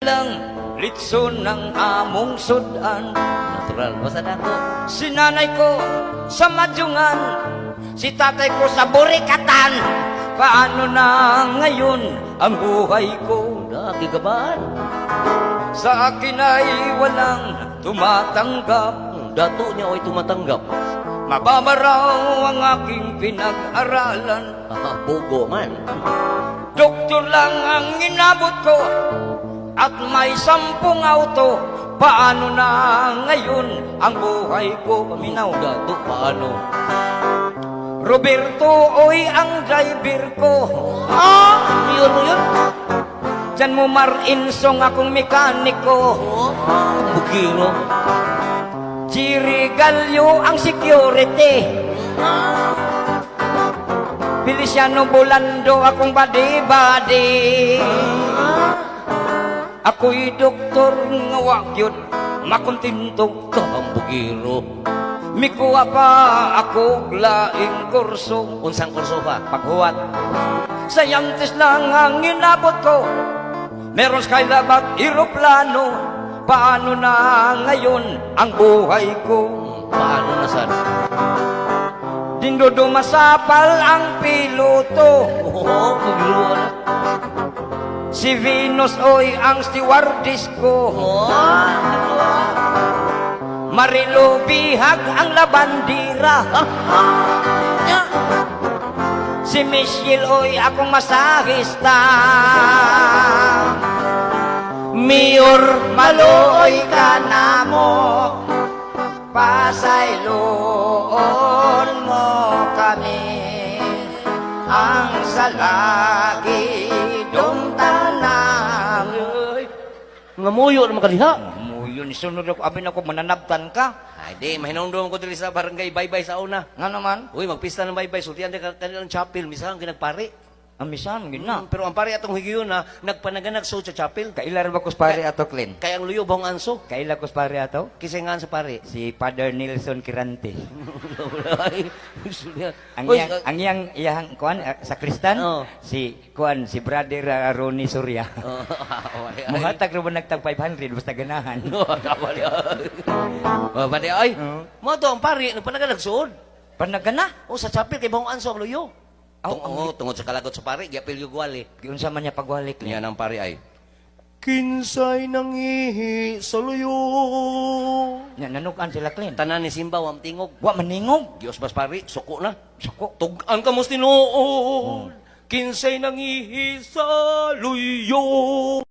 lang, litson ng among sudan. Natural, basta dato. Si nanay ko sa Madyungan, si tatay ko sa Burikatan. Paano na ngayon ang buhay ko? Da, gigabaan. Sa akin ay walang tumatanggap. Dato niya oy tumatanggap. Mababa raw ang aking pinag-aralan. Ah, bugo man. Doktor lang ang inabot ko at may 10 auto. Paano na ngayon ang buhay ko? Paminaw. Dato, paano? Roberto, oy, ang driver ko. Ah! Yun mo yun? Diyan mo marinsong akong mekaniko. Oh, bugino. Chiri Gallo ang security. Feliciano Bolando akong body-body. Ako'y doktor nga wa gyud makontento. Ang bugiro. Mikuha pa ako laing kurso. Unsang kurso pa? Paghuwat. Scientist lang ang inabot ko. Meron Skylab at eroplano. Paano na ngayon ang buhay ko? Paano na sad? Dindo dumasapal ang piloto. Oo, bugiro na. Si Venus oy ang stewardess ko. Oh, Marilo Bihag ang labandira. Si Michelle oy akong masahista. Mayor, maluoy ka na mo. Pasayloon mo kami ang salagi tanan. Ngamuyo naman kadiha. Muyo ni sunod ako, abi na ko mananabtan ka. Ay di, mahinungdom ko diri sa barangay Baybay sa una. Nga naman, Uy, magpista ng Baybay, sultian di kanilang chapel, misahan ginagpari. Ang misan, gina. Pero ang pari atong higayon na nagpanaganak sa chapel. Kaila ra ba kus pare ato, Clint? Kaya ang luyo bang anso? Kaila kus pare ato? Kisingan sa pari. Si Father Nelson Kirante. Ang Uy, iyang, ang iyang iyang kuan sakristan Oo. Si kuan si Brother Ronnie Surya. Oh, ay, ay. Muhatag ra ba nagtag 500 basta ganahan. No, tama niya. Oh, pati ay. Oo. Mo to ang pari nagpanaganak suod. Panagana. Oh, sa chapel kay bang anso ang luyo. Aw, Oh, tungod sa kalagot sa pari, giapil yung gwali. Giunsa man niya pagwalik niya. Niya ng pari ay. Kinsay nangihi sa luyo. Nya nanukan sila, Clint. Tanan ni Simba wam tingog. Wa maningog. Dios bas pari, suko na. Suko. Tugan ka mo tinuod. Kinsay nangihi sa luyo.